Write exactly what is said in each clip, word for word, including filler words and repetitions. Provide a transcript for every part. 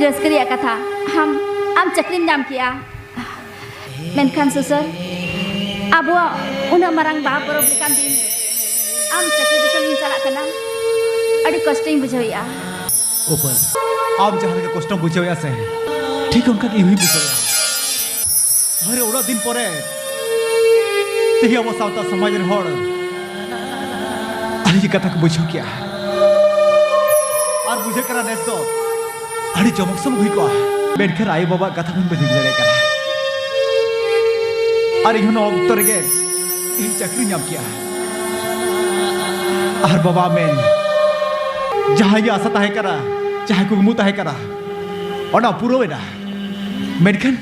ᱨᱟᱹᱥᱠᱟᱹ ᱨᱮᱭᱟᱜ ᱠᱟᱛᱷᱟ, ᱟᱢ, ᱟᱢ ᱪᱟᱹᱠᱨᱤᱢ ᱧᱟᱢ ᱠᱮᱜᱼᱟ᱾ ᱢᱮᱱᱠᱷᱟᱱ ᱥᱩᱥᱟᱹᱨ, ᱟᱵᱚᱣᱟᱜ ᱩᱱᱟᱹᱜ ᱢᱟᱨᱟᱝ ᱵᱟᱦᱟ ᱯᱚᱨᱚᱵᱽ ᱞᱮᱠᱟᱱ ᱫᱤᱱ ᱟᱢ ᱪᱟᱹᱠᱨᱤ ᱫᱤᱥᱚᱢ ᱮᱢ ᱪᱟᱞᱟᱜ ᱠᱟᱱᱟ, ᱟᱹᱰᱤ ᱠᱚᱥᱴᱚᱧ ᱵᱩᱡᱷᱟᱹᱣᱮᱫᱼᱟ᱾ ᱩᱯᱟᱹᱞ, ᱟᱢ ᱡᱟᱦᱟᱸ ᱞᱮᱠᱟ ᱠᱚᱥᱴᱚᱢ ᱵᱩᱡᱷᱟᱹᱣᱮᱫᱼᱟ ᱥᱮ, ᱴᱷᱤᱠ ᱚᱱᱠᱟ ᱜᱮ ᱤᱧ ᱦᱚᱸᱧ ᱵᱩᱡᱷᱟᱹᱣᱮᱫᱼᱟ᱾ ᱟᱨᱮ, ᱩᱱᱟᱹᱜ ᱫᱤᱱ ᱯᱚᱨᱮ ᱛᱮᱦᱮᱧ ᱟᱵᱚ ᱥᱟᱶᱛᱟ ᱥᱚᱢᱟᱡᱽ ᱨᱮᱱ ᱦᱚᱲ ᱟᱹᱰᱤ ᱜᱮ ᱠᱟᱛᱷᱟ ᱠᱚ ᱵᱩᱡᱷᱟᱹᱣ ᱠᱮᱜᱼᱟ᱾ ᱟᱨ ᱵᱩᱡᱷᱟᱹᱜ ᱠᱟᱱᱟ ᱱᱮᱥ ᱫᱚ ᱟᱹᱰᱤ ᱡᱚᱢᱚᱠ ᱥᱚᱢᱚᱠ ᱦᱩᱭ ᱠᱚᱜᱼᱟ᱾ ᱢᱮᱱᱠᱷᱟᱱ ᱟᱭᱳ ᱵᱟᱵᱟᱣᱟᱜ ᱠᱟᱛᱷᱟ ᱵᱟᱹᱧ ᱵᱟᱹᱛᱤᱞ ᱫᱟᱲᱮᱭᱟᱜ ᱠᱟᱱᱟ᱾ ᱟᱨ ᱤᱧ ᱦᱚᱸ ᱱᱚᱣᱟ ᱚᱠᱛᱚ ᱨᱮᱜᱮ ᱤᱧ ᱪᱟᱹᱠᱨᱤ ᱧᱟᱢ ᱠᱮᱜᱼᱟ᱾ ᱟᱨ ᱵᱟᱵᱟ ᱢᱮᱱ, ᱡᱟᱦᱟᱸᱭ ᱜᱮ ᱟᱥᱟ ᱛᱟᱦᱮᱸ ᱠᱟᱱᱟ, ᱡᱟᱦᱟᱸᱭ ᱠᱩᱠᱢᱩ ᱛᱟᱦᱮᱸ ᱠᱟᱱᱟ, ᱚᱱᱟ ᱯᱩᱨᱟᱹᱣ ᱮᱱᱟ᱾ ᱢᱮᱱᱠᱷᱟᱱ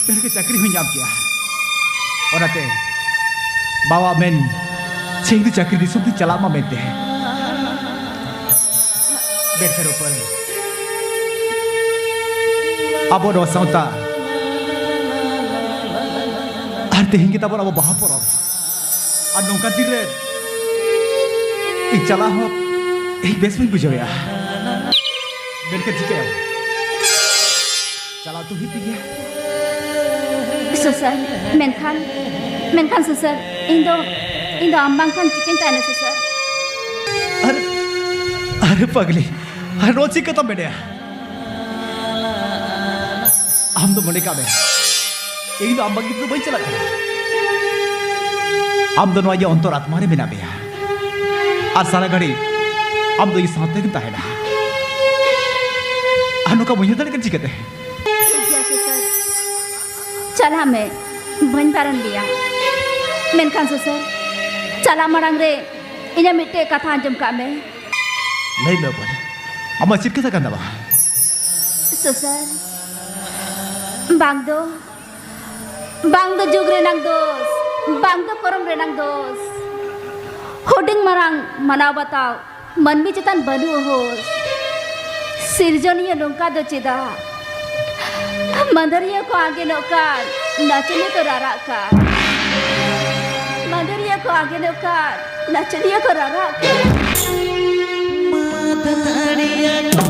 ᱢᱮᱱᱠᱷᱟᱱ ᱪᱟᱹᱠᱨᱤ ᱦᱚᱸᱧ ᱧᱟᱢ ᱠᱮᱜᱼᱟ᱾ ᱚᱱᱟᱛᱮ ᱵᱟᱵᱟ ᱢᱮᱱ, ᱥᱮ ᱤᱧ ᱫᱚ ᱪᱟᱹᱠᱨᱤ ᱫᱤᱥᱚᱢ ᱛᱮᱧ ᱪᱟᱞᱟᱜ ᱢᱟ ᱢᱮᱱᱛᱮ᱾ ᱢᱮᱱᱠᱷᱟᱱ ᱩᱯᱟᱹᱞ, ᱟᱵᱚ ᱱᱚᱣᱟ ᱥᱟᱶᱛᱟ ᱟᱨ ᱛᱮᱦᱮᱧ ᱜᱮ ᱛᱟᱵᱚᱱ ᱟᱵᱚ ᱵᱟᱦᱟ ᱯᱚᱨᱚᱵᱽ᱾ ᱟᱨ ᱱᱚᱝᱠᱟᱱ ᱫᱤᱱ ᱨᱮ ᱤᱧ ᱪᱟᱞᱟᱜ ᱦᱚᱸ ᱤᱧ ᱵᱮᱥ ᱵᱟᱹᱧ ᱵᱩᱡᱷᱟᱹᱣᱮᱫᱼᱟ᱾ ᱢᱮᱱᱠᱷᱟᱱ ᱪᱤᱠᱟᱹᱭᱟᱢ? ᱪᱟᱞᱟᱣ ᱛᱚ ᱦᱩᱭᱩᱜ ᱜᱮᱭᱟ᱾ ᱥᱩᱥᱟᱹᱨ, ᱢᱮᱱᱠᱷᱟᱱ, ᱢᱮᱱᱠᱷᱟᱱ ᱥᱩᱥᱟᱹᱨ, ᱤᱧ ᱫᱚ, ᱤᱧ ᱫᱚ ᱟᱢ ᱵᱟᱝᱠᱷᱟᱱ ᱪᱤᱠᱟᱹᱧ ᱛᱟᱦᱮᱱᱟ ᱥᱩᱥᱟᱹᱨ? ᱟᱨᱮ, ᱟᱨᱮ ᱯᱟᱜᱽᱞᱤ, ᱟᱨ ᱱᱚᱣᱟ ᱪᱮᱫ ᱠᱟᱛᱷᱟᱢ ᱢᱮᱱᱮᱫᱼᱟ? ᱟᱢ ᱫᱚ ᱢᱚᱱᱮ ᱠᱟᱜ ᱢᱮ, ᱤᱧ ᱫᱚ ᱟᱢ ᱵᱟᱹᱜᱤ ᱫᱚ ᱵᱟᱹᱧ ᱪᱟᱞᱟᱜ ᱠᱟᱱᱟ᱾ ᱟᱢ ᱫᱚ ᱱᱚᱣᱟ ᱤᱧᱟᱹᱜ ᱚᱱᱛᱚᱨ ᱟᱛᱢᱟ ᱨᱮ ᱢᱮᱱᱟᱜ ᱢᱮᱭᱟ᱾ ᱟᱨ ᱥᱟᱨᱟ ᱜᱷᱟᱹᱲᱤ ᱟᱢ ᱫᱚ ᱤᱧ ᱥᱟᱶ ᱛᱮᱜᱮᱢ ᱛᱟᱦᱮᱱᱟ᱾ ᱟᱨ ᱱᱚᱝᱠᱟ ᱵᱟᱹᱧ ᱫᱟᱲᱮᱭᱟᱜ ᱠᱟᱱᱟ ᱪᱤᱠᱟᱹᱛᱮ? ᱴᱷᱤᱠ ᱜᱮᱭᱟ ᱥᱩᱥᱟᱹᱨ, ᱪᱟᱞᱟᱜ ᱢᱮ, ᱵᱟᱹᱧ ᱵᱟᱨᱚᱱ ᱢᱮᱭᱟ᱾ ᱢᱮᱱᱠᱷᱟᱱ ᱥᱩᱥᱟᱹᱨ, ᱪᱟᱞᱟᱜ ᱢᱟᱲᱟᱝ ᱨᱮ ᱤᱧᱟᱹᱜ ᱢᱤᱫᱴᱮᱡ ᱠᱟᱛᱷᱟ ᱟᱸᱡᱚᱢ ᱠᱟᱜ ᱢᱮ᱾ ᱞᱟᱹᱭ ᱢᱮ ᱵᱚᱞᱮ, ᱟᱢᱟᱜ ᱪᱮᱫ ᱠᱟᱛᱷᱟ ᱠᱟᱱ ᱛᱟᱢᱟ? ᱥᱩᱥᱟᱹᱨ, ᱵᱟᱝ ᱫᱚ, ᱵᱟᱝ ᱫᱚ ᱡᱩᱜᱽ ᱨᱮᱱᱟᱝ ᱫᱳᱥ, ᱵᱟᱝ ᱫᱚ ᱠᱚᱨᱚᱢ ᱨᱮᱱᱟᱝ ᱫᱳᱥ, ᱦᱩᱰᱤᱧ ᱢᱟᱨᱟᱝ ᱢᱟᱱᱟᱣ ᱵᱟᱛᱟᱣ ᱢᱟᱹᱱᱢᱤ ᱪᱮᱛᱟᱱ ᱵᱟᱹᱱᱩᱜ ᱦᱳᱥ᱾ ᱥᱤᱨᱡᱚᱱᱤᱭᱟᱹ ᱱᱚᱝᱠᱟ ᱫᱚ ᱪᱮᱫᱟᱜ? ᱢᱟᱹᱫᱟᱹᱨᱤᱭᱟᱹ ᱠᱚ ᱟᱸᱜᱮᱱᱚᱜ ᱠᱟᱱ ᱱᱟᱪᱚᱱᱤᱭᱟᱹ ᱠᱚ ᱨᱟᱨᱟᱜ ᱠᱟᱱ᱾ ᱢᱟᱹᱫᱟᱹᱨᱤᱭᱟᱹ ᱠᱚ ᱟᱸᱜᱮᱱᱚᱜ ᱠᱟᱱ ᱱᱟᱪᱚᱱᱤᱭᱟᱹ ᱠᱚ ᱨᱟᱨᱟᱜ ᱠᱟᱱ᱾ ᱢᱟᱹᱫᱟᱹᱨᱤᱭᱟᱹ ᱠᱚ